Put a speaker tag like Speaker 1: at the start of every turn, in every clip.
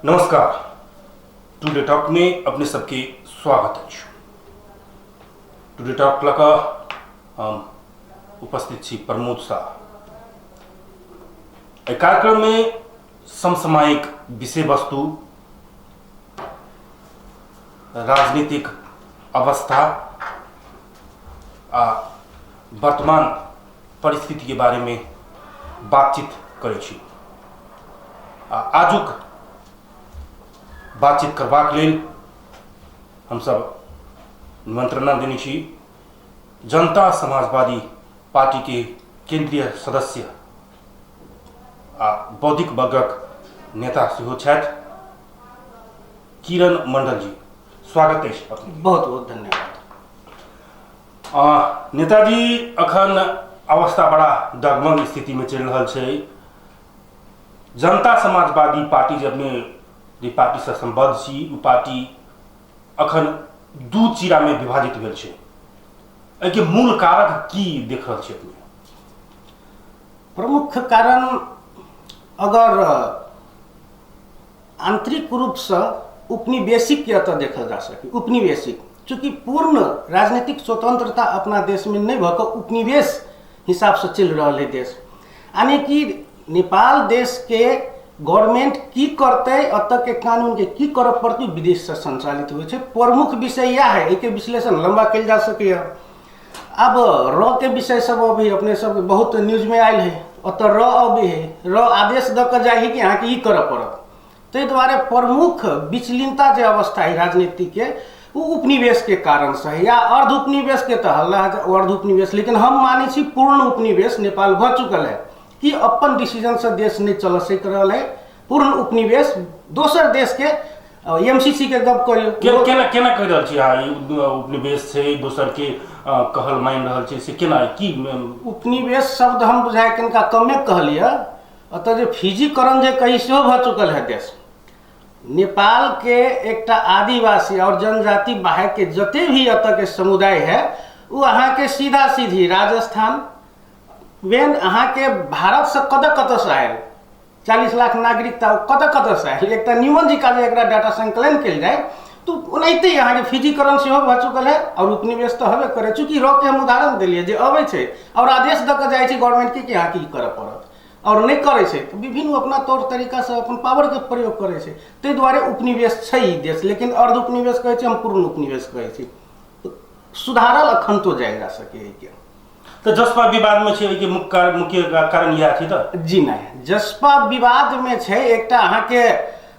Speaker 1: नमस्कार, today talk में अपने सबके स्वागत अछि। टुडे टॉक लऽ कऽ हम उपस्थित छी प्रमोद शाह। एहि कार्यक्रम में समसामयिक विषय वस्तु, राजनीतिक अवस्था आ वर्तमान परिस्थितिके बारेमे बातचीत करै छी। आ आजुक बातचीत करबाक लेल हमसब निमंत्रणा देने छी जनता समाजवादी पार्टीके केंद्रीय सदस्य आ बौद्धिक वर्गक नेता सेहो छथि किरण मंडल जी। स्वागत अछि अपने।
Speaker 2: बहुत बहुत धन्यवाद।
Speaker 1: नेताजी, अखन अवस्था बड़ा डगमग स्थितिमे चलि रहल छै। जनता समाजवादी पार्टी जे अपने जे पार्टीसँ सम्बद्ध छी, ओ पार्टी अखन दू चीरामे विभाजित भेल छै। एहिके मूल कारक की देख रहल छी अपने?
Speaker 2: प्रमुख कारण अगर आंतरिक रूपसँ उपनिवेशिक के एतऽ देखल जा सकै, उपनिवेशिक चूँकि पूर्ण राजनीतिक स्वतंत्रता अपना देशमे नहि भऽ कऽ उपनिवेश हिसाबसँ चलि रहल है देश, यानी कि नेपाल देशके गवर्नमेंट की करतै, एतऽके कानूनके की करऽ पड़तै, विदेशसँ संचालित होइ छै। प्रमुख विषय इएह है, एहिके विश्लेषण लम्बा कयल जा सकैए। आब र के विषय सब अभी अपने सब बहुत न्यूजमे आयल है, ओतऽ र अबै है, र आदेश दऽ कऽ जाइ है कि अहाँके ई करऽ पड़त। ताहि दुआरे प्रमुख विचलिनता जे अवस्था है राजनीतिके, ओ उपनिवेशके कारणसँ है, या अर्ध उपनिवेशके तऽ हल्ला है अर्ध उपनिवेश, लेकिन हम मानै छी पूर्ण उपनिवेश नेपाल भऽ चुकल है कि अपन डिसीजनसँ देश नहि चलऽ सकि रहल है। पूर्ण उपनिवेश दोसर देशके एमसीसी के गप करियौ।
Speaker 1: केना केना कहि रहल छी अहाँ ई उपनिवेश छै, दोसर के कहल मानि रहल छै, से केना की?
Speaker 2: उपनिवेश शब्द हम बुझाय कनिका कमे कहलियै। एतऽ जे फिजीकरण जे कही सेहो भऽ चुकल है देश नेपाल के। एकटा आदिवासी और जनजाति बाहर के जते भी एतऽ के समुदाय है, ओ अहाँके सीधा सीधी राजस्थान मेन अहाँके भारतसँ कतऽ कतऽसँ आयल 40 लाख नागरिकता कतऽ कतऽसँ आयल। एकटा न्यूमन जी का जे एकरा डाटा संकलन कयल जाय तऽ ओनाहिते अहाँके फिजीकरण सेहो भऽ चुकल है और उपनिवेश तऽ हेबे करे। चूँकि र के हम उदाहरण देलियै जे अबै छै और आदेश दऽ कऽ जाइ छै गवर्नमेंटके कि अहाँके ई करऽ पड़त, और नहि करै छै तऽ विभिन्न अपना तौर तरीकासँ अपन पावरके प्रयोग करै छै। ताहि दुआरे उपनिवेश छै ई देश, लेकिन अर्ध उपनिवेश कहै छै हम, पूर्ण उपनिवेश कहै छी। सुधारल अखन तो जायल जा सकै एहिके।
Speaker 1: तऽ जसपा विवादमे छै, एहिके मुख्य कारण इएह छै तऽ?
Speaker 2: जी नहि, जसपा विवादमे छै एकटा अहाँके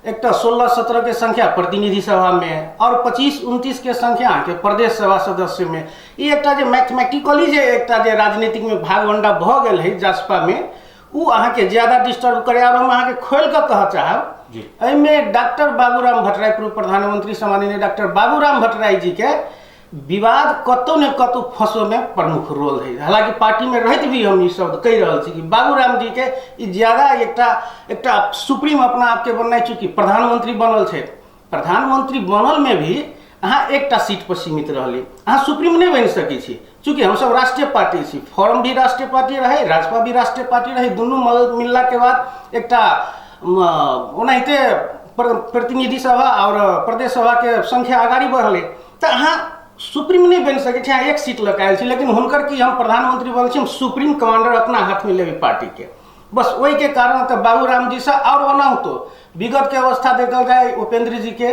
Speaker 2: एकटा 16-17 के संख्या प्रतिनिधि सभामे और 25-29 के संख्या अहाँके प्रदेश सभा सदस्यमे। ई एकटा जे मैथमेटिकली जे एकटा जे राजनीतिकमे भागवंडा भऽ गेल है जसपामे, ओ अहाँके ज्यादा डिस्टर्ब करे। और हम अहाँके खोलि कऽ कहऽ चाहब, एहिमे डॉक्टर बाबूराम भट्टराई, पूर्व प्रधानमंत्री सम्माननीय डॉक्टर बाबूराम भट्टराई जी के विवाद कतौ ने कतौ फंसोमे प्रमुख रोल है। हालांकि पार्टीमे रहैत भी हम ई शब्द कहि रहल छी कि बाबूराम जी के ई ज्यादा एकटा एकटा सुप्रीम अपना आपके बननाइ, चूँकि प्रधानमंत्री बनल छै, प्रधानमंत्री बनल में भी अहाँ एकटा सीट पर सीमित रहली, अहाँ सुप्रीम नहि बनि सकै छी। चूँकि हमसब राष्ट्रीय पार्टी छी, फॉर्म भी राष्ट्रीय पार्टी रहै, राजपा भी राष्ट्रीय पार्टी रहै, दुनू मिललाके बाद एकटा ओनाहिते प्रतिनिधि सभा और प्रदेश सभाके संख्या अगाडि बढ़लै, तऽ अहाँ सुप्रीम नहि बनि सकै छी। अहाँ एक सीट लऽ कऽ आयल छी, लेकिन हुनकर की हम प्रधानमंत्री बनल छी, हम सुप्रीम कमांडर अपना हाथमे लेबै पार्टीके, बस ओहिके कारण तऽ बाबूराम जीसँ। आओर ओनाहितो विगतके अवस्था देखल जाय, उपेंद्र जीके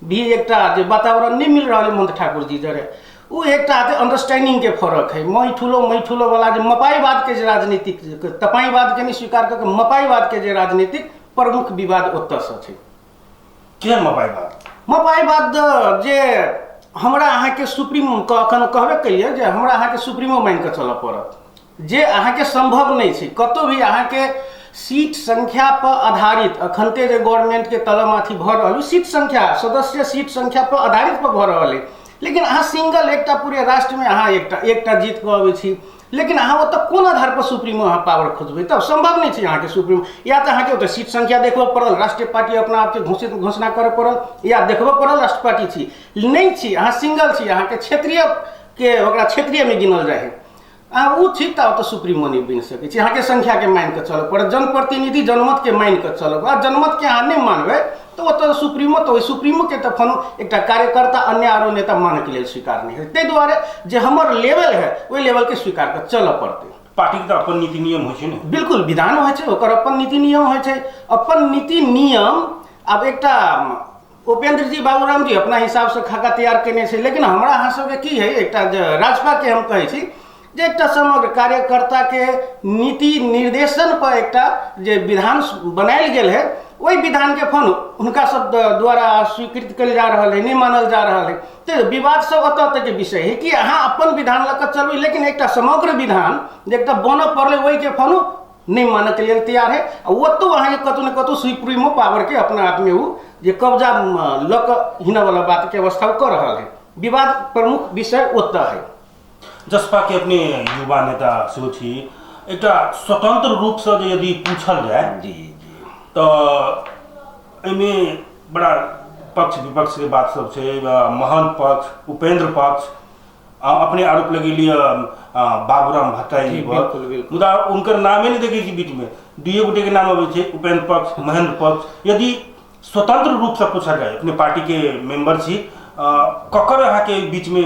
Speaker 2: भी एकटा जे वातावरण नहि मिल रहल है महंत ठाकुर जी जरे, ओ एकटा अंडरस्टैंडिंगके फरक है। मै ठुलो मै ठुलो वाला जे मपाईवादके जे राजनीतिक, तपाईवादके नहि स्वीकार कऽ के मपाईवादके जे राजनीतिक प्रमुख विवाद ओतऽसँ छै।
Speaker 1: केहन मपाईवाद?
Speaker 2: मपाईवाद जे हमरा अहाँके सुप्रीम अखन कहबे केलियै जे हमरा अहाँके सुप्रीमो मानि कऽ चलऽ पड़त, जे अहाँके सम्भव नहि छै। कतहु भी अहाँके सीट संख्या पर आधारित अखनते जे गवर्नमेंटके तलम अथी भऽ रहल, सीट संख्या सदस्य सीट संख्या पर आधारित पर भऽ रहल है, लेकिन अहाँ सिंगल एकटा पूरे राष्ट्रमे अहाँ एकटा एकटा जीत कऽ अबै छी, लेकिन अहाँ ओतऽ कोन आधार पर सुप्रीमो अहाँ पावर खोजबै? तब सम्भव नहि छै अहाँके सुप्रीमो। या तऽ अहाँके ओतऽ सीट संख्या देखबऽ पड़ल, राष्ट्रीय पार्टी अपना आपके घोषित घोषणा करऽ पड़ल, या देखबऽ पड़ल राष्ट्र पार्टी छी नहि छी, अहाँ सिंगल छी, अहाँके क्षेत्रीय के ओकरा क्षेत्रीयमे गिनल जाइ है। अहाँ ओ छी तऽ ओतऽ सुप्रीमो नहि बनि सकै छी। अहाँके संख्याके मानि कऽ चलऽ पड़त, जनप्रतिनिधि जनमतके मानि कऽ चलऽ पड़त। जनमतके अहाँ नहि मानबै तऽ ओतऽ सुप्रीमो तऽ ओहि सुप्रीमोके तऽ कोनो एकटा कार्यकर्ता अन्य आरो नेता मानैके लेल स्वीकार नहि होय। ताहि दुआरे जे हमर लेवल है ओहि लेवलके स्वीकार कऽ चलऽ पड़तै।
Speaker 1: पार्टीके तऽ अपन नीति नियम होइ छै ने?
Speaker 2: बिल्कुल, विधान होइ छै, ओकर अपन नीति नियम होइ छै। अपन नीति नियम आब एकटा उपेंद्र जी बाबूराम जी अपना हिसाबसँ खाका तैयार केने छै, लेकिन हमरा अहाँ सबके की है, एकटा जे राजपाके हम कहै छी जे एकटा समग्र कार्यकर्ताके नीति निर्देशन पर एकटा जे विधान बनायल गेल है, ओहि विधानके फोन हुनका सब द्वारा स्वीकृत कयल जा रहल है, नहि मानल जा रहल है। तऽ विवाद सब ओतऽ तकके विषय है कि अहाँ अपन विधान लऽ कऽ चलू, लेकिन एकटा समग्र विधान जे एकटा बनऽ पड़लै ओहिके फोन नहि मानऽके लेल तैयार है। आ ओतौ अहाँके कतहु ने कतहु सुप्रीमो पावरके अपना आपमे ओ जे कब्जा लऽ कऽ हिनऽवला बातके अवस्था ओ कऽ रहल है। विवाद प्रमुख विषय ओतऽ है।
Speaker 1: जसपा के अपने युवा नेता सेहो छी, एकटा स्वतंत्र रूपसँ जे यदि पूछल जाय
Speaker 2: जी जी
Speaker 1: तऽ एहिमे बड़ा पक्ष विपक्ष के बात सब छै। महंत पक्ष, उपेंद्र पक्ष, अपने आरोप लगेलियै बाबूराम भट्टराई जी पर, मुदा हुनकर नामे नहि देखै छी बीचमे, दुइए गोटे के नाम अबै छै, उपेंद्र पक्ष, महेंद्र पक्ष। यदि स्वतंत्र रूपसँ पूछल जाय, अपने पार्टीके मेंबर छी, ककर अहाँके बीचमे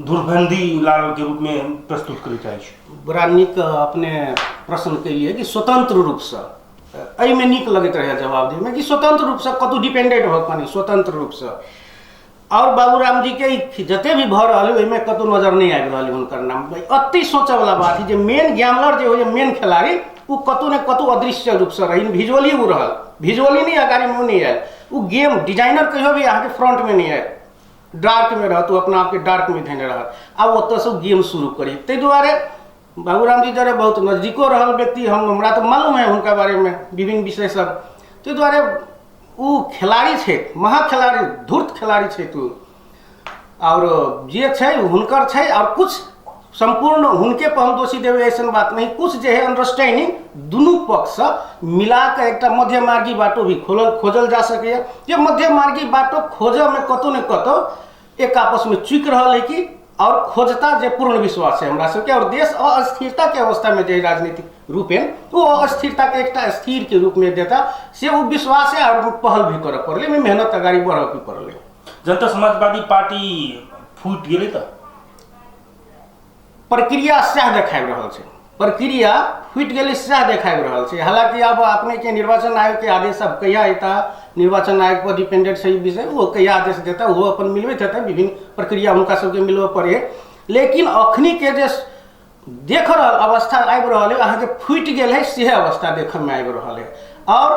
Speaker 1: धुरबंदी लाल के रूपमे प्रस्तुत करय चाहै छी?
Speaker 2: बड़ा नीक अपने प्रश्न केलियै कि स्वतंत्र रूपसँ, एहिमे नीक लगैत रहै जवाब दैमे कि स्वतंत्र रूपसँ कतहु डिपेंडेंट भऽ कऽ नहि, स्वतंत्र रूपसँ। आओर बाबूराम जी के जते भी भऽ रहल है ओहिमे कतहु नजर नहि आबि रहल है हुनकर नाम। अति सोचऽवला बात है जे मेन गैम्बलर जे होइए, मेन खेलाड़ी, ओ कतहु ने कतहु अदृश्य रूपसँ रही, भिजुअली ओ रहल, भिजुअली नहि अगाड़ीमे ओ नहि आयल। ओ गेम डिजाइनर कहियो भी अहाँके फ्रंटमे नहि आयल, डार्कमे रहत, ओ अपना आपके डार्कमे धेने रहत। आब ओतऽसँ ओ गेम शुरू करी। ताहि दुआरे बाबूराम जी जरे बहुत नजदीको रहल व्यक्ति, हम हमरा तऽ मालूम है हुनका बारेमे विभिन्न विषय सब, ताहि दुआरे ओ खेलाड़ी छथि, महा खेलाड़ी, धूर्त खेलाड़ी छथि ओ। आओर जे छै हुनकर छै, आओर कुछ सम्पूर्ण हुनके पर हम दोषी देबै ऐसन बात नहीं, कुछ जे है अंडरस्टैंडिंग दुनू पक्षसँ मिला कऽ एकटा मध्यमार्गी बाटो भी खोलल खोजल जा सकैए। जे मध्यमार्गी बाटो खोजऽमे कतहु ने कतहु एक आपसमे चुकि रहल है कि और खोजता जे पूर्ण विश्वास है हमरा सबके। और देश अस्थिरता के अवस्था में जे राजनीतिक रूपेण वो अस्थिरता के एकटा स्थिर के रूप में देता से वो विश्वास है, और पहल भी करऽ पड़लै, ओहिमे मेहनत अगाड़ी बढ़ऽ भी पड़लै।
Speaker 1: जनता समाजवादी पार्टी फूटि गेलै तऽ
Speaker 2: प्रक्रिया सएह देखाबि रहल छै, प्रक्रिया फूटि गेलै सएह देखाबि रहल छै। हालाँकि आब अपनेके निर्वाचन आयोगके आदेश आब कहिया एता, निर्वाचन आयोग पर डिपेंडेंट छै ई विषय, ओ कहिया आदेश देता, ओहो अपन मिलबैत हेतै, विभिन्न प्रक्रिया हुनका सबके मिलबऽ पड़ै है। लेकिन अखनीके जे देख रहल अवस्था आबि रहल है, अहाँके फूटि गेल है सेहे अवस्था देखऽमे आबि रहल है। आओर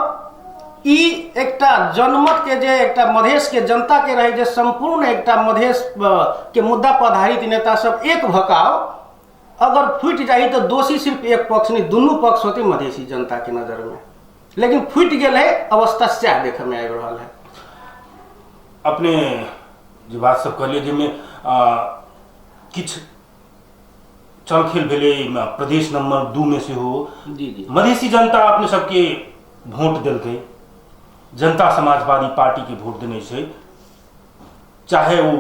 Speaker 2: ई एकटा जनमतके जे एकटा मधेशके जनताके रहै जे सम्पूर्ण एकटा मधेश के मुद्दा पर आधारित नेता सब एक भकाव अगर फूटि जाइ तऽ दोषी सिर्फ एक पक्ष नहि दुनू पक्ष होते मधेशी जनताके नजरमे, लेकिन फूटि गेल है अवस्था सएह देखऽमे आबि रहल है।
Speaker 1: अपने जे बात सब कहलियै जाहिमे किछु चलखेल भेलै प्रदेश नंबर 2 में सेहो,
Speaker 2: जी जी
Speaker 1: मधेसी जनता अपने सबके वोट देलकै, जनता समाजवादी पार्टी के वोट देने छै, चाहे वो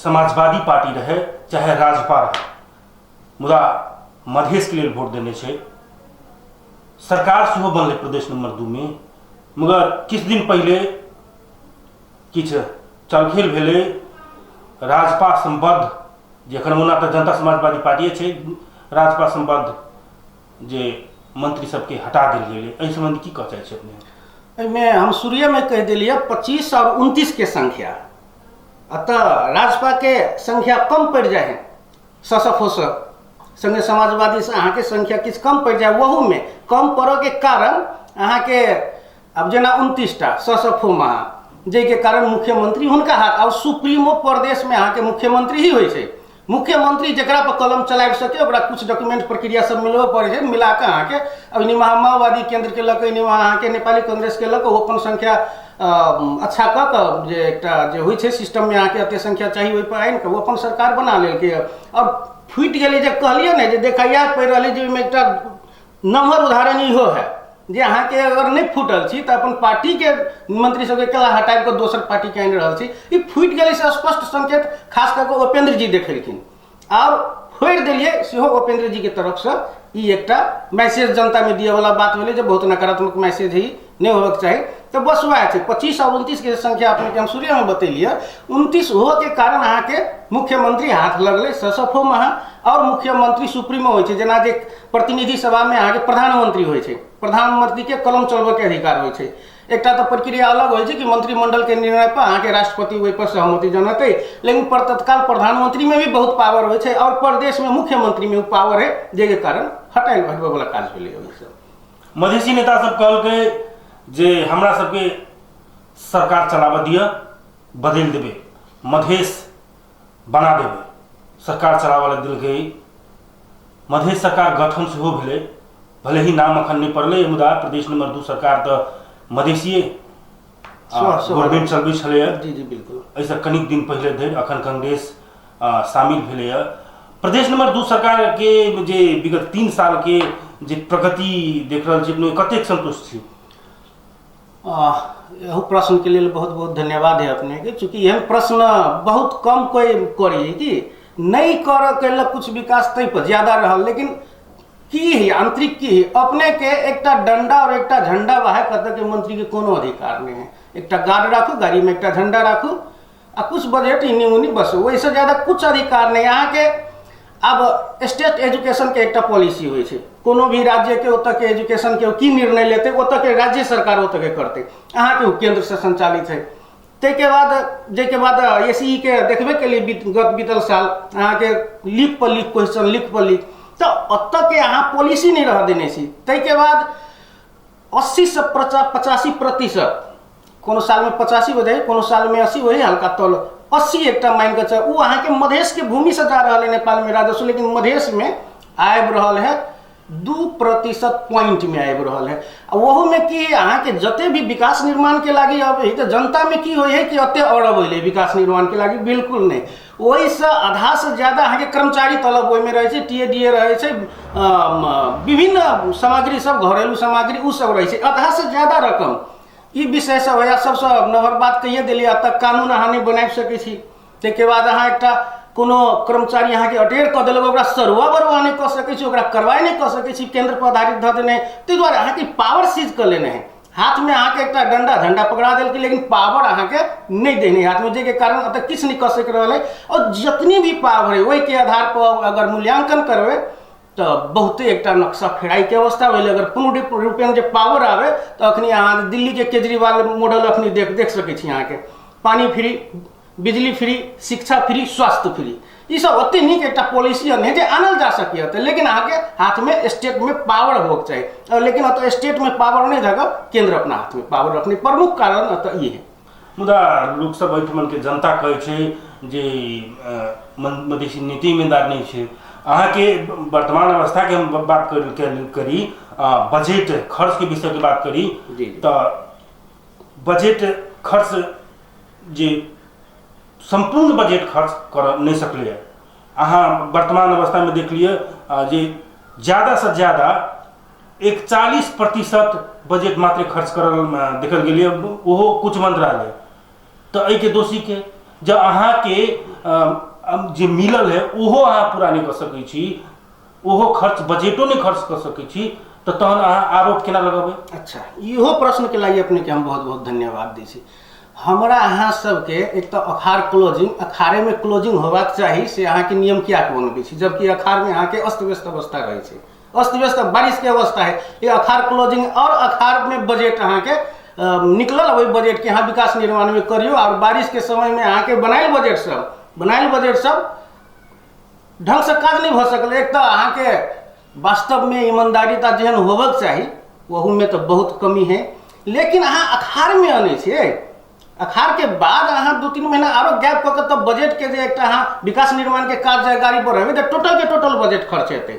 Speaker 1: समाजवादी पार्टी रहे चाहे राजपा रहे, मुदा मधेश के लेल वोट देने छै। सरकार सेहो बनलै प्रदेश नंबर 2 में, मगर किछु दिन पहिले किछु चलखेल भेलै राजपा सम्बद्ध, जे एखन ओना तऽ जनता समाजवादी पार्टिए छै, राजपा सम्बद्ध जे मंत्री सबके हटा देल गेलै, एहि सम्बन्ध की कहऽ चाहै छी अपने?
Speaker 2: एहिमे हम शुरुएमे कहि देलियै 25 आओर 29 के संख्या, अतः राजपाके संख्या कम पड़ि जाइ है ससफोसँ, संगे समाजवादीसँ अहाँके संख्या किछु कम पड़ि जाय, ओहूमे कम पड़ऽके कारण अहाँके आब जेना 29 टा ससफोमे अहाँ, जाहिके कारण मुख्यमंत्री हुनका हाथ, आओर सुप्रीमो प्रदेशमे अहाँके मुख्यमंत्री ही होइ छै, मुख्यमंत्री जकरा पर कलम चलाबि सकै ओकरा किछु डॉक्यूमेंट प्रक्रिया सब मिलबऽ पड़ै छै, मिला कऽ अहाँके अब एनी माओवादी केंद्रके लऽ कऽ एनी अहाँके नेपाली कांग्रेसके लऽ कऽ ओ अपन संख्या अच्छा कऽ कऽ जे एकटा जे होइ छै सिस्टममे अहाँके एतेक संख्या चाही ओहिपर आनि कऽ ओ अपन सरकार बना लेलकै। अब फूटि गेलै जे कहलियै ने जे देखैया पड़ि रहलै जे ओहिमे एकटा नम्हर उदाहरण इहो है जे अहाँके अगर नहि फूटल छी तऽ अपन पार्टीके मंत्री सबके केला हटाबि कऽ दोसर पार्टीके आनि रहल छी। ई फूटि गेलै से स्पष्ट संकेत खास कऽ कऽ उपेंद्र जी देखेलखिन। आओर फोड़ि देलियै सेहो उपेंद्र जी के तरफसँ ई एकटा मैसेज जनतामे दिअवला बात भेलै जे बहुत नकारात्मक मैसेज है, नहि होबक चाही। तऽ बस वएह छै 25 आओर 29 के संख्या अपनेके हम शुरुएमे बतेलियै। 29 होके कारण अहाँके मुख्यमंत्री हाथ लगलै ससफोमे अहाँ, आओर मुख्यमंत्री सुप्रीमो होइ छै, जेना जे प्रतिनिधि सभामे अहाँके प्रधानमंत्री होइ छै, प्रधानमंत्रीके कलम चलबऽके अधिकार होइ छै। एकटा तऽ प्रक्रिया अलग होइ छै कि मंत्रिमंडलके निर्णय पर अहाँके राष्ट्रपति ओहिपर सहमति जनतै, लेकिन पर तत्काल प्रधानमंत्रीमे भी बहुत पावर होइ छै आओर प्रदेशमे मुख्यमंत्रीमे ओ पावर है, जाहिके कारण हटायल हटबैवला काज भेलै। ओहिसँ
Speaker 1: मधेसी नेता सब कहलकै जे हमरा सबके सरकार चलाबऽ दिअ, बदलि देबै, मधेश बना देबै, सरकार चलाबऽ लए देलकै। मधेश सरकार गठन सेहो भेलै, भले ही नाम अखन नहि पड़लै, मुदा प्रदेश नंबर 2 सरकार तऽ मधेसिए गवर्नमेंट चलबै छलैए।
Speaker 2: जी जी बिल्कुल।
Speaker 1: एहिसँ कनिक दिन पहिले धरि अखन कांग्रेस शामिल भेलैए। प्रदेश नंबर 2 सरकार के जे विगत 3 साल के जे प्रगति देख रहल छी अपने, कतेक संतुष्ट छी?
Speaker 2: एहू प्रश्नके लेल बहुत बहुत धन्यवाद है अपनेके। चूँकि एहन प्रश्न बहुत कम कोइ करी कि नहि कर केलक कुछ विकास ताहि पर ज्यादा रहल, लेकिन की है आंतरिक की है अपने के एकटा डंडा और एकटा झंडा बाहर कतऽ के मंत्री के कोनो अधिकार नहीं है। एकटा गार्ड राखू, गाड़ी में एकटा झंडा राखू आ कुछ बजट इन्नी उन्नी, बस ओहिसँ ज्यादा कुछ अधिकार नहीं। अहाँके आब स्टेट एजुकेशनके एकटा पॉलिसी होइ छै, कोनो भी राज्यके ओतऽके एजुकेशनके की निर्णय लेतै ओतऽके राज्य सरकार ओतऽके करतै, अहाँके ओ केन्द्रसँ संचालित है। ताहिके बाद जाहिके बाद एस ई के देखबे केलियै गत बीतल साल अहाँके लीक पर लीक क्वेश्चन, लीक पर लीक, तऽ ओतऽके अहाँ पॉलिसी नहि रहऽ देने छी। ताहिके बाद 80 से 85%, कोनो सालमे 85 हो जाइ, कोनो सालमे 80 हो जाइ, हल्का तल 80 एकटा मानि कऽ चल, ओ अहाँके मधेशके भूमिसँ जा रहल है नेपालमे राजस्व, लेकिन मधेशमे आबि रहल है 2% पॉइंटमे आबि रहल है। आ ओहूमे की अहाँके जते भी विकास निर्माणके लागि अबै है तऽ जनतामे की होइ है कि एते अरब अयलै विकास निर्माणके लागि, बिल्कुल नहि। ओहिसँ आधासँ ज्यादा अहाँके कर्मचारी तलब ओहिमे रहै छै, टी ए डी ए रहै छै, विभिन्न सामग्री सब घरेलू सामग्री ओ सब रहै छै, आधासँ ज्यादा रकम ई विषय सब है। सबसँ नम्बर बात कहिए देलियै, एतऽ कानून अहाँ नहि बनाबि सकै छी। ताहिके बाद अहाँ एकटा कोनो कर्मचारी अहाँके अटेर कऽ देलक, ओकरा सरुआ बरुआ नहि कऽ सकै छी, ओकरा कार्रवाइ नहि कऽ सकै छी, केन्द्र पर आधारित धऽ देने, ताहि दुआरे अहाँके पावर सीज कऽ लेने है। हाथमे अहाँके एकटा डंडा झंडा पकड़ा देलकै, लेकिन पावर अहाँके नहि देने हाथमे, जाहिके कारण एतऽ किछु नहि कऽ सकि रहल है। आओर जतनी भी पावर है ओहिके आधार पर अगर मूल्यांकन करबै तऽ बहुते एकटा नक्शा फेराइके अवस्था भेलै। अगर पूर्ण रूपेण जे पावर आबै तऽ अखनी अहाँ दिल्लीके केजरीवाल मॉडल अखनी देख देख सकै छी। अहाँके पानि फ्री, बिजली फ्री, शिक्षा फ्री, स्वास्थ्य फ्री, ई सब ओते नीक एकटा पॉलिसी नहि जे आनल जा सकैए तऽ, लेकिन अहाँके हाथमे स्टेटमे पावर होबक चाही। आओर लेकिन ओतऽ स्टेटमे पावर नहि धऽ कऽ केन्द्र अपना हाथमे पावर रखने प्रमुख कारण ओतऽ ई है।
Speaker 1: मुदा लोकसभ एहिठमनके जनता कहै छै जे मधेसी नीति ईमानदार नहि छै। अहाँके वर्तमान अवस्थाके हम बात करी, बजट खर्चके विषयके बात करी तऽ बजट खर्च जे सम्पूर्ण बजट खर्च कर नहि सकलैए। अहाँ वर्तमान अवस्थामे देख लिअ जे ज्यादासँ ज्यादा 41% बजट मात्र खर्च करल देखल गेलै, ओहो कुछ मंत्रालय। तऽ एहिके दोषीके जब अहाँके जे मिलल है ओहो अहाँ पूरा नहि कऽ सकै छी, ओहो खर्च बजटो नहि खर्च कऽ सकै छी, तऽ तहन अहाँ आरोप केना लगेबै?
Speaker 2: अच्छा, इहो प्रश्नके लागि अपनेके हम बहुत बहुत धन्यवाद दै छी। हमरा अहाँ सबके एक तऽ अखाड़ क्लोजिंग, अखाड़ेमे क्लोजिंग होबाक चाही से अहाँके नियम किएक बनबै छी, जबकि अखाड़मे अहाँके अस्त व्यस्त अवस्था रहै छै, अस्त व्यस्त बारिशके अवस्था है, ये अखाड़ क्लोजिंग और अखाड़मे बजट अहाँके निकलल, ओहि बजटके अहाँ विकास निर्माणमे करियौ। आओर बारिशके समयमे अहाँके बनायल बजट सब ढङ्गसँ काज नहि भऽ सकल। एक तऽ अहाँके वास्तवमे ईमानदारिता जेहन होबक चाही ओहूमे तऽ बहुत कमी है, लेकिन अहाँ अखाड़मे अनै छियै, अखाड़के बाद अहाँ 2-3 महीना आरो गैप कऽ के तब बजटके जे एकटा अहाँ विकास निर्माणके काज जे गाड़ी बढ़ेबै तऽ टोटलके टोटल बजट खर्च हेतै।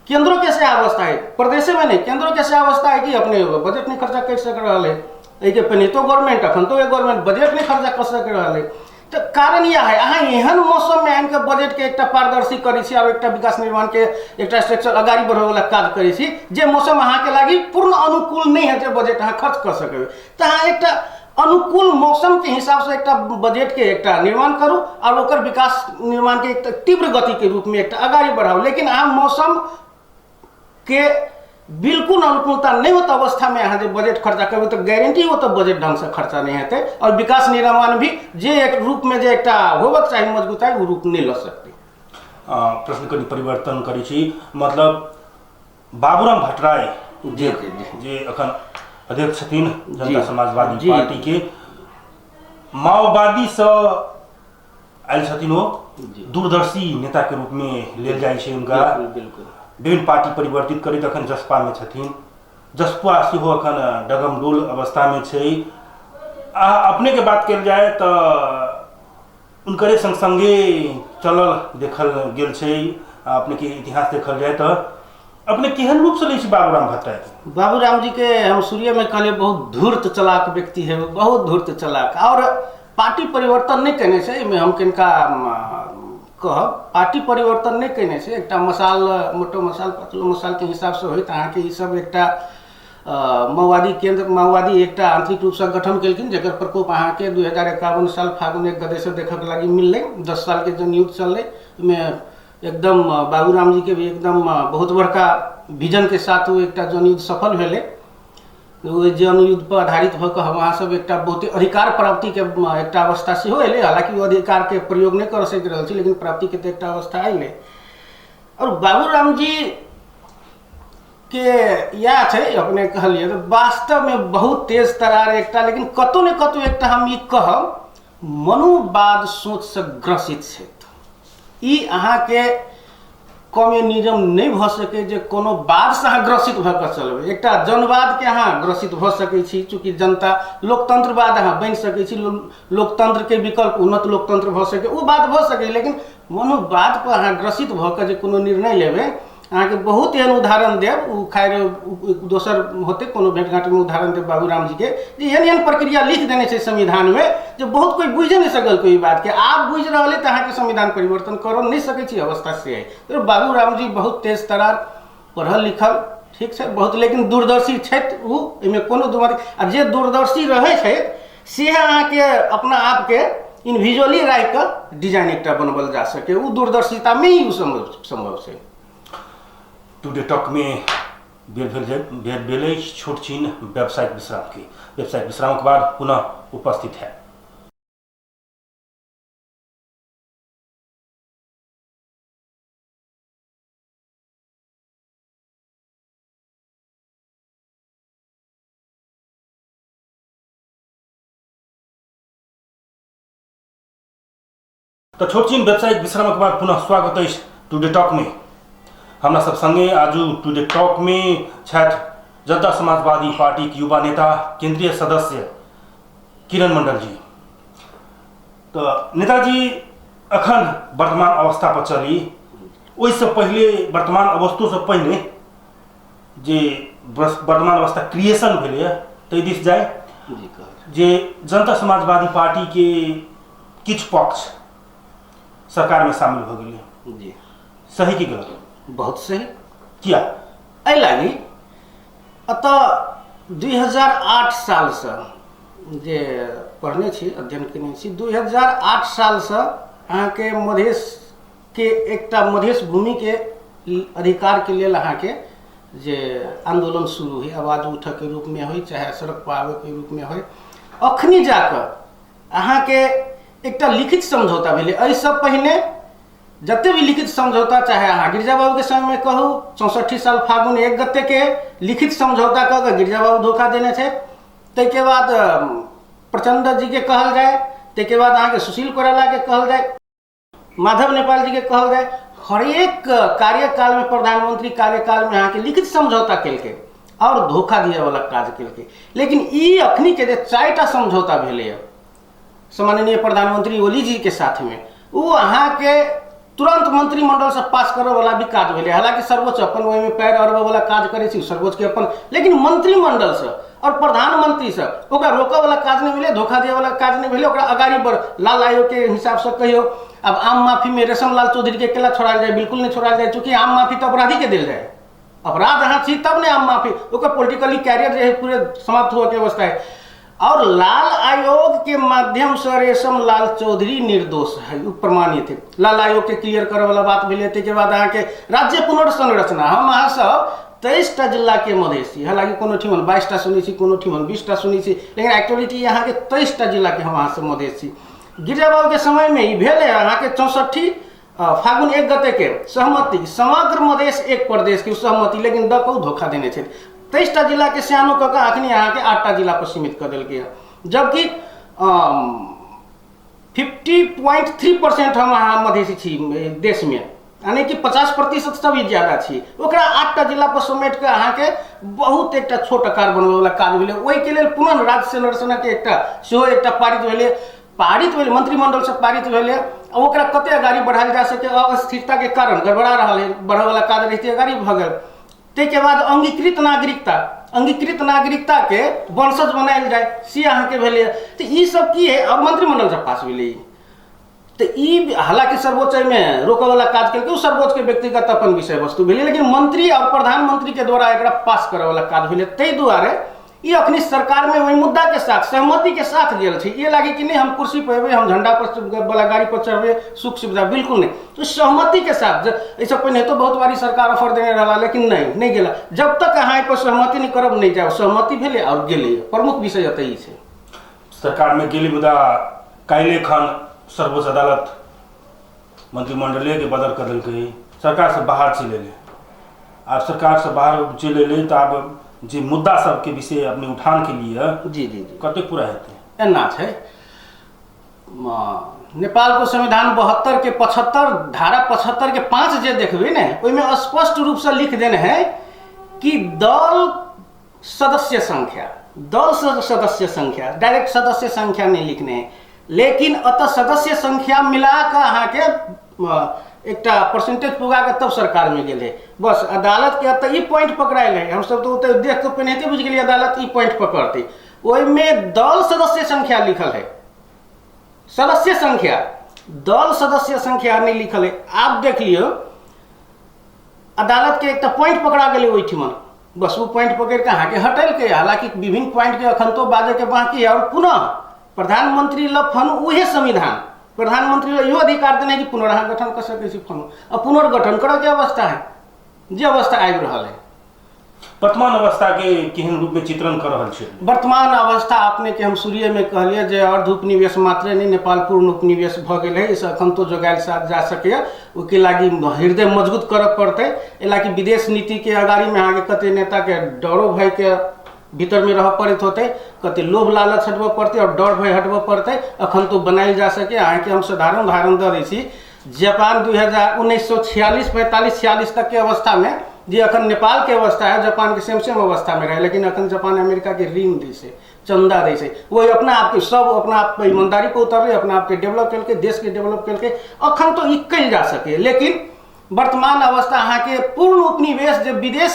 Speaker 2: केंद्रोके सएह अवस्था है, प्रदेशेमे नहि केंद्रोके सएह अवस्था है कि अपने बजट नहि खर्चा करि सकि रहल है। एहिके पहिनतो गवर्नमेंट अखन तो गवर्नमेंट बजट नहि खर्चा कऽ सकि रहल है। तऽ कारण इएह है, अहाँ एहन मौसममे आनि कऽ बजटके एकटा पारदर्शी करै छी और एकटा विकास निर्माणके एकटा स्ट्रक्चर अगाड़ी बढ़बैवला काज करै छी, जे मौसम अहाँके लागि पूर्ण अनुकूल नहि है जे बजट अहाँ खर्च कऽ सकबै, तऽ अहाँ एकटा अनुकूल मौसम के हिसाब से एकटा बजट के एकटा निर्माण करू और ओकर विकास निर्माण के एकटा तीव्र गति के रूप में एकटा अगाडि बढ़ाउ। लेकिन अहाँ मौसम के बिल्कुल अनुकूलता नहीं होता अवस्था में अहाँ जे बजट खर्चा करबै तऽ गारंटी हो तऽ बजट ढंग से खर्चा नहीं हेतै और विकास निर्माण भी जे एक रूप में जे एकटा होबक चाही मजबूताई ओ रूप नहीं लऽ सकतै।
Speaker 1: प्रश्न कनि परिवर्तन करै छी, मतलब बाबूराम भट्टराई
Speaker 2: जी, जी, जी।
Speaker 1: जे अखन अध्यक्ष छथिन जनता समाजवादी पार्टी के, माओवादी से आयल छथिन, ओ दूरदर्शी नेता के रूप में लेल जाइ छै हुनका।
Speaker 2: बिल्कुल।
Speaker 1: विभिन्न पार्टी परिवर्तित करैत अखन जसपा में छथिन। जसपा सेहो अखन डगमडोल अवस्था में छै। आ अपने के बात कयल जाय तऽ हुनकरे संग संगे चलल देखल गेल छै। आ अपने के इतिहास देखल जाय तऽ अपने केहन रूप से लै छी बाबूराम भट्टराई के?
Speaker 2: बाबूराम जी के हम शुरुए में कहलिए बहुत धूर्त चलाक व्यक्ति है, बहुत धूर्त चलाक। और पार्टी परिवर्तन नहीं केने छै, एहिमे हम किनका कहब, पार्टी परिवर्तन नहीं केने छै। एकटा मसाल, मोटो मसाल, पतलो मसाल के हिसाब से होइत अहाँके ई सब एकटा माओवादी केंद्र, माओवादी एकटा आंतरिक रूपसँ गठन केलखिन, जकर प्रकोप अहाँके 2051 साल फागुन 1 गते से देखक लागि मिललै। 10 साल के जन युद्ध चललै, ओहिमे एकदम बाबूराम जी के भी एकदम बहुत बड़का विजन के साथ ओ एकटा जन युद्ध सफल भेलै। ओहि जन युद्ध पर आधारित भऽ कऽ हम अहाँ सब एकटा बहुते अधिकार प्राप्ति के एकटा अवस्था सेहो एलै। हालाँकि ओ अधिकार के प्रयोग नहि कर सकि रहल छी, लेकिन प्राप्ति के तऽ एकटा अवस्था एलै। और बाबूराम जी के इएह छै, अपने कहलियै तऽ वास्तवमे बहुत तेज तरार एकटा, लेकिन कतहु ने कतहु एकटा हम ई कहब मनुवाद सोचसँ ग्रसित छथि। ई अहाँके कम्युनिज्म नहि भऽ सकै जे कोनो बादसँ अहाँ ग्रसित भऽ कऽ चलबै। एकटा जनवादके अहाँ ग्रसित भऽ सकै छी, चूँकि जनता लोकतंत्रवाद अहाँ बनि सकै छी, लोकतंत्रके विकल्प उन्नत लोकतंत्र भऽ सकै, ओ बात भऽ सकै। लेकिन मनुवादपर अहाँ ग्रसित भऽ कऽ जे कोनो निर्णय लेबै, अहाँके बहुत एहन उदाहरण देब, ओ खैर दोसर होतै कोनो भेँट घाँटमे उदाहरण देब बाबूराम जीके, जे एहन एहन प्रक्रिया लिख देने छै संविधानमे जे बहुत कोइ बुझि नहि सकल कोइ बातके। आब बुझि रहल अइ तऽ अहाँके संविधान परिवर्तन करऽ नहि सकै छी, अवस्था से अइ। तऽ बाबूराम जी बहुत तेज तरार, पढ़ल लिखल ठीक छै बहुत, लेकिन दूरदर्शी छथि ओ, एहिमे कोनो दू मत। आ जे दूरदर्शी रहै छथि से अहाँके अपना आपके इन्विजुअली राखि कऽ डिजाइन एकटा बनबल जा सकै, ओ दूरदर्शितामे ही ओ सम्भव छै।
Speaker 1: टुडे टॉक में बेर भेल बेर भेल अछि छोट छीन व्यावसायिक विश्राम के। व्यावसायिक विश्राम के बाद पुनः उपस्थित है। तऽ छोट छिन व्यावसायिक विश्रामक बाद पुनः स्वागत अछि टुडे टॉकमे। हमरा सब संगे आजू टुडे टॉकमे छथि जनता समाजवादी पार्टीक युवा नेता केंद्रीय सदस्य किरण मंडल जी। तऽ नेताजी अखन वर्तमान अवस्था पर चली, ओहिसँ पहिले वर्तमान अवस्थोसँ पहिने जे वर्तमान अवस्था क्रिएशन भेलैए ताहि दिस जाय, जे जनता समाजवादी पार्टीके किछु पक्ष सरकारमे शामिल भऽ गेलै
Speaker 2: जी,
Speaker 1: सही कि गलत?
Speaker 2: बहुत सही।
Speaker 1: किया?
Speaker 2: एहि लागि एतऽ 2008 सालसँ जे पढ़ने छी, अध्ययन केने छी, 2008 सालसँ अहाँके मधेशके एकटा मधेश भूमिके अधिकारके लेल अहाँके जे आन्दोलन शुरू होइ, आवाज उठऽके रूपमे होइ चाहे सड़क पर आबैके रूपमे होइ, अखनी जाकऽ अहाँके एकटा लिखित समझौता भेलै। एहिसँ पहिने जते भी लिखित समझौता, चाहे अहाँ गिरिजा बाबूके समयमे कहू, 64 साल फागुन 1 गतेके लिखित समझौता कऽ कऽ गिरिजा बाबू धोखा देने छथि। ताहिके बाद प्रचण्ड जीके कहल जाय, ताहिके बाद अहाँके सुशील कोइरालाके कहल जाय, माधव नेपाल जीके कहल जाय, हरेक कार्यकालमे प्रधानमंत्री कार्यकालमे अहाँके लिखित समझौता केलकै और धोखा दिए वाला काज केलकै। लेकिन ई अखनी के जे 4टा समझौता भेलैए सम्माननीय प्रधानमंत्री ओली जी के साथ में, ओ अहाँके तुरंत मंत्रिमंडल से पास करऽ वाला भी काज भेलै। हालांकि सर्वोच्च अपन ओहिमे पैर अड़बऽ वाला काज करै छै सर्वोच्च के अपन, लेकिन मंत्रिमंडल से और प्रधानमंत्री से ओकरा रोकऽ वाला काज नहि भेलै, धोखा दिअ वाला काज नहि भेलै। ओकरा अगाड़ी बढ़ लाल आयोग के हिसाब से कहियौ, आब आम माफी में रेशम लाल चौधरी के केला छोड़ायल जाय? बिल्कुल नहीं छोड़ायल जाय, चूँकि आम माफी तऽ अपराधी के देल जाय। अपराध अहाँ छी तब ने आम माफी, ओकर पोलिटिकली कैरियर जे है पूरे समाप्त हुअ के अवस्था है। और लाल आयोग के माध्यम से रेशम लाल चौधरी निर्दोष है, उ प्रमाणित है। लाल आयोग के क्लियर करे वाला बात भेलै। ताहिके बाद अहाँके राज्य पुनर्संरचना, हम अहाँ सब 23टा जिलाके मधेसी, हालाँकि कोनो ठिमन 22टा सुनै छी, कोनो ठिमन 20टा सुनै छी, लेकिन एक्चुअलिटी अहाँके 23टा जिलाके हम अहाँ सब मधेसी। गिरिजा बाबूके समयमे ई भेलै अहाँके 64 फागुन 1 गते के सहमति, समग्र मधेश एक प्रदेश के सहमति, लेकिन दऽ कऽ धोखा देने छै। 23टा जिलाके सियानो कऽ कऽ अखनी अहाँके 8टा जिला पर सीमित कऽ देलकै हँ, जबकि 50.3% हम अहाँ मधेसी छी देशमे, यानी कि 50% से भी ज़्यादा छी। ओकरा 8टा जिला पर समेट कऽ अहाँके बहुत एकटा छोट आकार बनबैवला काज भेलै। ओहिके लेल पुनः राज्य संरचनाके एकटा सेहो एकटा पारित भेलै, पारित भेलै मंत्रिमंडलसँ पारित भेलै। आ ओकरा कते अगाड़ी बढ़ायल जा सके, अस्थिरताके कारण गड़बड़ा रहल है, बढ़यवला काज रहिते अगाड़ी भऽ गेल। ताहिके बाद अंगीकृत नागरिकता, अंगीकृत नागरिकताके वंशज बनायल जाय से अहाँके भेलै। तऽ ई सब की है, अब मंत्रिमंडलसँ पास भेलै ई। तऽ ई हालांकि सर्वोच्च एहिमे रोकऽवला काज केलकै, ओ सर्वोच्चके व्यक्तिगत अपन विषय वस्तु भेलै, लेकिन मंत्री और प्रधानमंत्री के द्वारा एकरा पास करऽवला काज भेलै। ताहि दुआरे ई अखनी सरकारमे ओहि मुद्दाके साथ सहमतिके साथ गेल छै। ये लागे कि नहीं हम कुर्सी पर एबै, हम झंडा पर वाला गाड़ी पर चढ़बै, सुख सुविधा बिल्कुल नहीं। तो सहमति के साथ एहिसँ पहिने तो बहुत बारी सरकार ऑफर देने रहला, लेकिन नहीं नहीं गेला। जब तक अहाँ एहि पर सहमति नहीं करब नहीं जाओ। सहमति भेलै और गेलै। प्रमुख विषय एतऽ ई छै।
Speaker 1: सरकारमे गेलै, मुदा काल्हि खन सर्वोच्च अदालत मंत्रिमंडले के बदल कर देलकै, सरकार से बाहर चलि एलै। आब सरकार से बाहर चलि एलै तऽ आब जे मुद्दा सबके विषय अपने उठान के लिए
Speaker 2: जी जी जी
Speaker 1: कतेक पूरा हेतै?
Speaker 2: एना छै, नेपालको संविधान 72 के 75 धारा 75 के 5 जे देखबै ने, ओहिमे स्पष्ट रूपसँ लिख देने है कि दल सदस्य संख्या, दल सदस्य संख्या, डायरेक्ट सदस्य संख्या नहीं लिखने है, लेकिन अतः सदस्य संख्या मिला कऽ अहाँके एकटा परसेंटेज पुगा कऽ तब सरकारमे गेलै। बस अदालत के एतऽ ई पॉइंट पकड़ायल है, हमसब तऽ ओतऽ देख कऽ पहिनहिते बुझि गेलियै अदालत ई पॉइंट पकड़तै। ओहिमे दल सदस्य संख्या लिखल है, सदस्य संख्या, दल सदस्य संख्या नहीं लिखल है। आब देख लियौ अदालत के एकटा पॉइंट पकड़ा गेलै ओहिठिमन, बस ओ पॉइंट पकड़ि कऽ अहाँके हटेलकै। हालांकि विभिन्न पॉइंट के अखन तो बाजैके बाकी है। और पुनः प्रधानमंत्री लग फन उहे संविधान प्रधानमंत्री लग इहो अधिकार देने कि पुनर्गठन कऽ सकै छी फन, आ पुनर्गठन करऽके अवस्था है जे अवस्था आबि रहल है।
Speaker 1: वर्तमान अवस्था के केहन रूप में चित्रण कर रहल छै?
Speaker 2: वर्तमान अवस्था अपने के हम शुरुए में कहलिए जे अर्ध उपनिवेश मात्रे नहीं, नेपाल पूर्ण उपनिवेश भऽ गेल है। एहिसँ अखन तो जोगायल साथ जा सकैए, ओहिके लागि हृदय मजबूत करऽ पड़तै। एहि लागि विदेश नीति के अगाड़ी में अहाँके कते नेता के डरो भय के भीतर में रहऽ पड़ैत होतै, कते लोभ लालच हटबऽ पड़तै और डर भय हटबऽ पड़तै, अखन तो बनायल जा सके। अहाँके हम साधारण उदाहरण दऽ दै छी, जापान 1946 45 46 तक के अवस्था में जे अखन नेपाल के अवस्था है, जापान के सेम सेम अवस्था में रहे, लेकिन अखन जापान अमेरिका के ऋण दै छै, चंदा दै छै। वही अपना आपके सब अपना आप पे ईमानदारी पर उतरलै, अपना आपके डेवलप केलकै, देश के डेवलप केलकै। अखन तो ई कयल जा सके, लेकिन वर्तमान अवस्था अहाँके पूर्ण उपनिवेश जे विदेश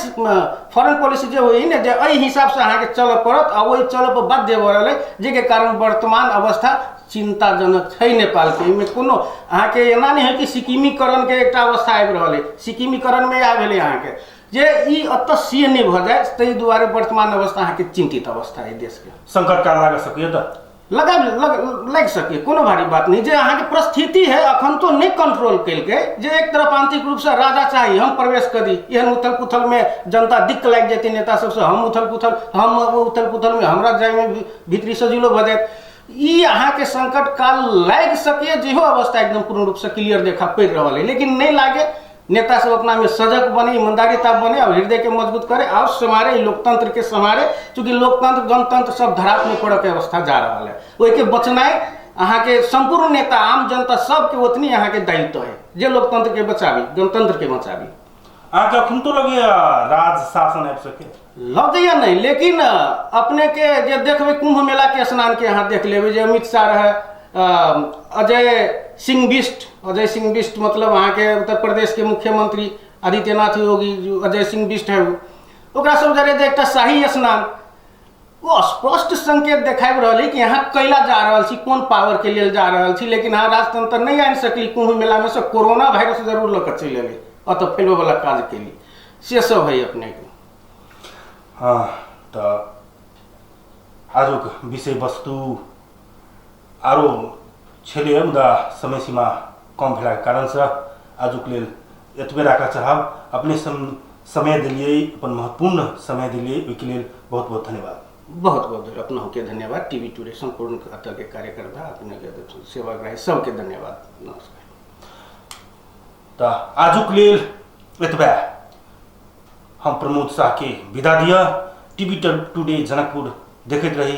Speaker 2: फॉरेन पॉलिसी जे होइ ने, जे एहि हिसाबसँ अहाँके चलऽ पड़त आ ओहि चलऽ पर बाध्य भऽ रहल है, जाहिके कारण वर्तमान अवस्था चिंताजनक छै नेपालके। एहिमे कोनो अहाँके एना नहि है कि सिक्किमीकरणके एकटा अवस्था आबि रहल है, सिक्किमीकरणमे आबि भेलै अहाँके जे ई एतऽ से नहि भऽ जाय, ताहि दुआरे वर्तमान अवस्था अहाँके चिंतित अवस्था है देशके।
Speaker 1: संकट काल लागि सकैए तऽ
Speaker 2: लगा लग लागि सकै, कोनो भारी बात नहीं। जे अहाँके परिस्थिति है अखन तो नहीं कंट्रोल केलकै, जे एक तरफ आंतरिक रूपसँ राजा चाही हम प्रवेश करी, एहन उथल पुथल में जनता दिक्क लागि जेतै नेता सबसँ, हम उथल पुथल, हम उथल पुथल में हमरा जायमे भीतरी सजिलो भऽ जायत। ई अहाँके संकट काल लागि सकैए, जेहो अवस्था एकदम पूर्ण रूपसँ क्लियर देखा पड़ि रहल है, लेकिन नहीं लागे। नेता सब अपना में सजग बने, ईमानदारीता बने और हृदय के मजबूत करे और सम्हारे लोकतंत्र के सम्हारे, चूँकि लोकतंत्र गणतंत्र सब धरात में पड़े के अवस्था जा रहा है। ओहिके बचनाइ अहाँके संपूर्ण नेता आम जनता सबके उतनी अहाँके दायित्व है जे लोकतंत्र के बचाबी, गणतंत्र के बचाबी।
Speaker 1: अहाँके अखन तो लगैया राज शासन आबि सके?
Speaker 2: लगैया नहीं, लेकिन अपने के जे देखबै कुंभ मेला के स्नान के अहाँ देख लेबै जे अमित शाह रहे, अजय सिंह बिष्ट, अजय सिंह बिष्ट मतलब अहाँके उत्तर प्रदेश के मुख्यमंत्री आदित्यनाथ योगी जो अजय सिंह बिष्ट है, ओकरा सब जरे जे एकटा शाही स्नान, वो स्पष्ट संकेत देखाबि रहल है कि यहाँ कैला जा रहल छी, कोन पावर के लेल जा रहल छी, लेकिन अहाँ राजतंत्र नहीं आनि सकली कुंभ मेला में से, कोरोना वायरस जरूर लऽ कऽ चलि एलै, अतऽ फैलबैवला काज केली, से सब है अपने के।
Speaker 1: हाँ, तऽ आजुक विषय वस्तु आरो छलै, मुदा समय सीमा कम भेलाके कारणसँ आजुक लेल एतबे राखऽ चाहब। अपने समय देलियै, अपन महत्वपूर्ण समय देलियै, ओहिके लेल बहुत बहुत धन्यवाद।
Speaker 2: बहुत बहुत अपनहुके धन्यवाद। टीवी टुडे सम्पूर्ण एतऽके कार्यकर्ता, अपनेके सेवाग्राही सबके धन्यवाद। नमस्कार।
Speaker 1: तऽ आजुक लेल एतबे। हम प्रमोद साहके विदा दिअ। टीवी टुडे जनकपुर देखैत रही।